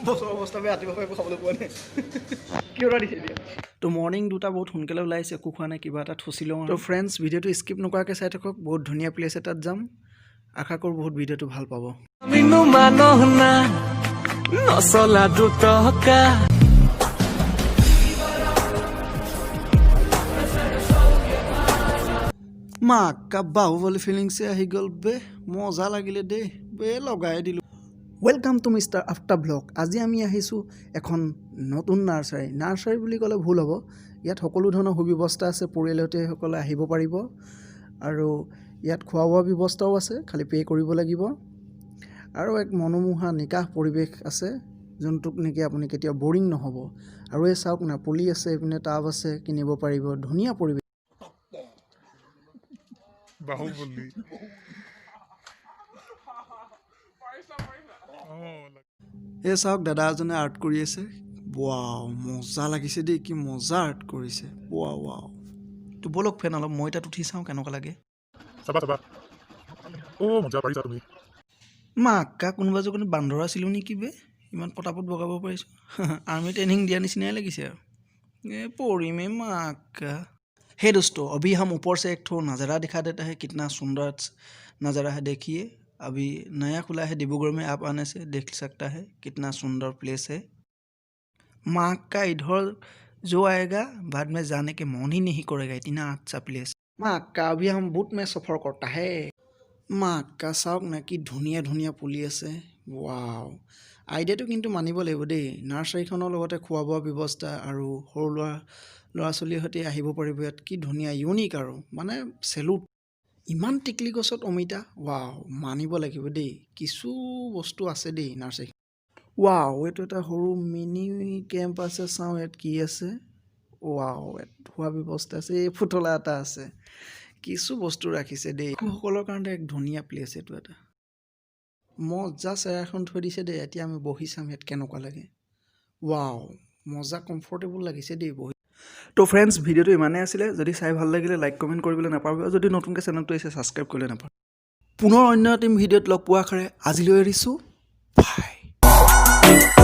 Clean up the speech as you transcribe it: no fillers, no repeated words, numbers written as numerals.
বছৰ অৱস্থা বেয়া, ৰাতিপুৱা একো খাবলৈ পোৱা নাই। কি অৰ্ডাৰ দিছে এতিয়া? তো মৰ্ণিং দুটা বহুত সোনকালে ওলাইছে, একো খোৱা নাই, কিবা এটা থুচি লওঁ। তো ফ্ৰেণ্ডছ, ভিডিঅ'টো স্কিপ নকৰাকৈ চাই থাকক, বহুত ধুনীয়া প্লেচ এটাত যাম। আশা কৰোঁ বহুত ভিডিঅ'টো ভাল পাব। আমিনো মানুহ না নচলা দুটকা। মা কা বাহুবলী ফিলিংছে আহি গ'ল বে, মজা লাগিলে দেই বে, লগাই দিলোঁ। Welcome to Mister Aftab Vlog। আজি আমি আহিছোঁ এখন নতুন নাৰ্চাৰী। নাৰ্চাৰী বুলি ক'লে ভুল হ'ব, ইয়াত সকলো ধৰণৰ সুব্যৱস্থা আছে। পৰিয়ালসকলে আহিব পাৰিব আৰু ইয়াত খোৱা বোৱা ব্যৱস্থাও আছে, খালি পে' কৰিব লাগিব। আৰু এক মনোমোহা নিকাহ পৰিৱেশ আছে, যোনটোক নেকি আপুনি কেতিয়াও বৰিং নহ'ব। আৰু এই চাওক না, পুলি আছে, এইপিনে টাব আছে, কিনিব পাৰিব। ধুনীয়া পৰিৱেশ। বাহুবলী। এই চাওক, দাদা এজনে আৰ্ট কৰি আছে। ৱাও, মজা লাগিছে দেই, কি মজা আৰ্ট কৰিছে, ৱাও ৱাও। তো ব'লক ফ্ৰেণ্ড, অলপ মই তাত উঠি চাওঁ কেনেকুৱা লাগে। চাবা চাবা, অ' মজা, পাৰিছা তুমি। মা আক্কা, কোনোবা জোকাত বান্দৰ আছিলোঁ নেকি বে, ইমান পটাপট বগাব পাৰিছোঁ। আৰ্মি ট্ৰেইনিং দিয়া নিচিনাই লাগিছে আৰু। এই পৰিমেই মা আক্কা। हे दोस्तों, अभी हम ऊपर से एक ठो नज़ारा दिखा देता है, कितना सुंदर नज़ारा है, देखिए। अभी नया खुला है डिब्रूगढ़ में, आप आने से देख सकता है कितना सुंदर प्लेस है। माँ का, इधर जो आएगा, बाद में जाने के मन ही नहीं करेगा, इतना अच्छा प्लेस। माँ का, अभी हम बोट में सफ़र करता है। মা কা, চাওক না, কি ধুনীয়া ধুনীয়া পুলি আছে, ৱাও। আইডিয়াটো কিন্তু মানিব লাগিব দেই। নাৰ্চাৰীখনৰ লগতে খোৱা বোৱা ব্যৱস্থা আৰু সৰু ল'ৰা ছোৱালীৰ সৈতে আহিব পাৰিব ইয়াত। কি ধুনীয়া, ইউনিক আৰু মানে চেলুট। ইমান টিকলি গছত অমিতা, ৱাও, মানিব লাগিব দেই। কিছু বস্তু আছে দেই নাৰ্চাৰী। ৱাও, এইটো এটা সৰু মিনি কেম্প আছে, চাওঁ ইয়াত কি আছে। ৱাও, ইয়াত খোৱা ব্যৱস্থা আছে, এই পুতলা এটা আছে, কিছু বস্তু ৰাখিছে দেই। শিশুসকলৰ কাৰণে এক ধুনীয়া প্লেচ এইটো এটা। মজা চেয়াৰ এখন থৈ দিছে দেই। এতিয়া আমি বহি চাম ইয়াত কেনেকুৱা লাগে। ৱাও, মজা, কমফৰ্টেবল লাগিছে দেই বহি। তো ফ্ৰেণ্ডছ, ভিডিঅ'টো ইমানেই আছিলে। যদি চাই ভাল লাগিলে লাইক, কমেণ্ট কৰিবলৈ নাপাহৰিব। যদি নতুনকৈ চেনেলটো আহিছে, ছাবস্ক্ৰাইব কৰিবলৈ নাপাহৰিব। পুনৰ অন্য এটি ভিডিঅ'ত লগ পোৱা আশাৰে আজিলৈ এৰিছোঁ। বাই।